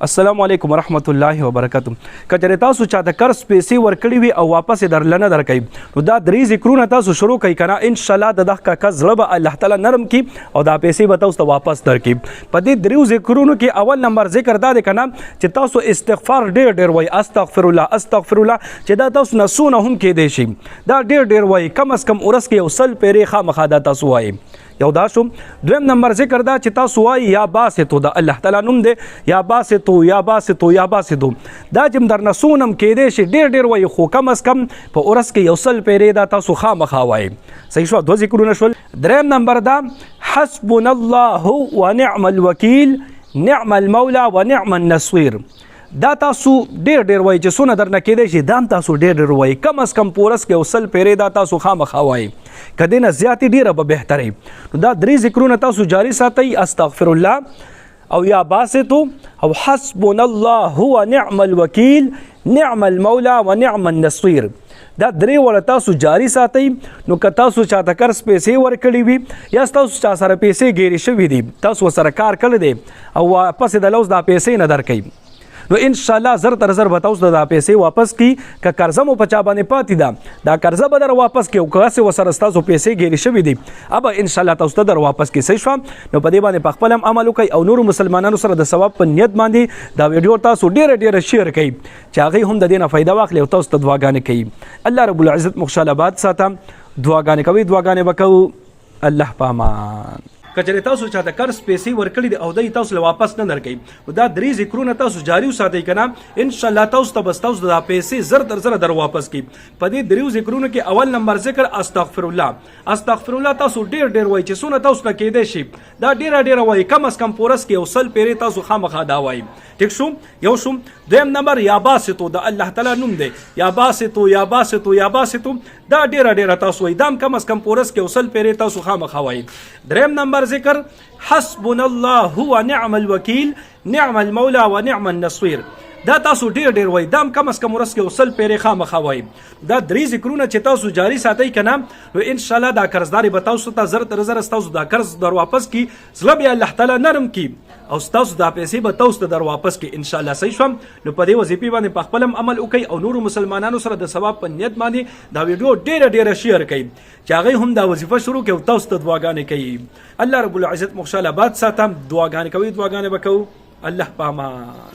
السلام علیکم ورحمت الله وبرکاته. کچره تاسو چا د قرض پیسې ورکړي وي او واپس یې درلنه درکوي، نو دا درې ذکرونه تاسو شروع کړئ کنه، ان شاء الله د دغه کس زړه به الله تعالی نرم کی او دا پیسې به تاسو ته واپس درکړي. په دې دریو ذکرونو کې اول نمبر ذکر دا دی کنه چې تاسو استغفار ډیر ډیر وای، استغفر الله، استغفر الله، چې دا تاسو نسونه هم کې دی شي، دا ډیر ډیر وای، کم از کم ورځ کې یو سل پیرې خامخا دا تاسو وای. یو دا شو. دویم نمبر ذکر دا چې تاسو وای یا باسطو، د الله تعالی نوم دی، یا باسطو، یا باسطو، یا باسطو، دا چې در نسونم کې دی شي، ډیر ډیر وای، خو کم از کم په ورځ کې یو سل پیرې دا تاسو خامخا وای. صحیح شو، دوه ذکرونه شول. دریم نمبر دا حسبنا الله ونعم الوکیل، نعم المولا ونعم النصير، دا تاسو ډیر ډیر وای چې سونه درنه کېدای شي، دا هم تاسو ډیر ډیر وای، کم از کم پورس کې وسل پیرې دا تاسو خامخا وای، کدی نه زیاتې ډیره به بهتري. نو دا درې ذکرونه تاسو جاری ساتئ، استغفر الله او یا باسط او حسبنا الله ونعم الوکیل، نعم المولا ونعم النصير، دا درې وړه تاسو جاری ساتئ. نو که تاسو چاته قرض پیسې ورکړي وي یا تاسو چا سره پیسې ګیرې شوي دي، تاسو سره کار کړی دی او واپس د لوز دا پیسې نه درکوي، نو ان شاء الله زر تر زر به تاسو دا پیسې واپس کی. که قرضه مو په چا باندې پاتې ده، دا قرضه به در واپس کی، او که هسې ورسره ستاسو پیسې ګیرې شوي دي، ابه ان شاء الله تاسو ته در واپس کی. صحیح شوه؟ نو په دې باندې په خپل هم عمل وکړئ او نورو مسلمانانو سره د ثواب په نیت باندې دا ویډیو تاسو ډیره ډیره شیر کړئ چې هغوی هم د دې نه فایده واخلي او تاسو ته دعاګانې کوي. الله رب العزت مو خوشحاله آباد ساته. دعاګانې کوي، دعاګانې به کوو. الله پامان. کچره تاسو چاته قرض پیسې ورکړي دي او دای تاسو له واپس نه درکوي، نو دا درې ذکرونه تاسو جاری وساتئ کنه، ان شاء الله تاسو ته بس تاسو دا پیسې زر تر زر در واپس کی. په دې دریو ذکرونو کې اول نمبر ذکر استغفر الله، استغفر الله تاسو ډیر ډیر وای چې سونه تاسو نه کېدای شي، دا ډیره ډیره وای، کم از کم پورس کې یو سل پیرې تاسو خامخا دا وای. ټیک شو، یو شو. دویم نمبر یا باسطو، د الله تعالی نوم دی، یا باسطو، یا باسطو، یا باسطو، دا ډیره ډیره تاسو وای، دام کم از کم پورس کې یو سل پیرې تاسو خامخا وای. دریم نمبر ذکر حسبنا الله ونعم الوکیل، نعم المولا ونعم النصير، دا تاسو ډیر ډیر وای، دام کم از کم ورځ کې وسل پیرې خامخا وای. دا درې ذکرونه چې تاسو جاری ساتئ کنه، نو ان شاء الله دا قرضداري به تاسو ته زر تر زر تاسو دا قرض در واپس کی، زړه به الله تعالی نرم کی او تاسو دا پیسې به تاسو ته در واپس کی ان شاء الله. صحیح شوم؟ نو په دې وظیفې باندې په خپل عمل وکړئ او نورو مسلمانانو سره د ثواب په نیت باندې دا ویډیو ډیره ډیره شیر کړئ چې هغه هم دا وظیفه شروع کړي او تاسو ته دعاګانې کوي. الله رب العزت مو خوشحاله آباد ساته. دعاګانې کوي، دعاګانې به کوو. الله پامان.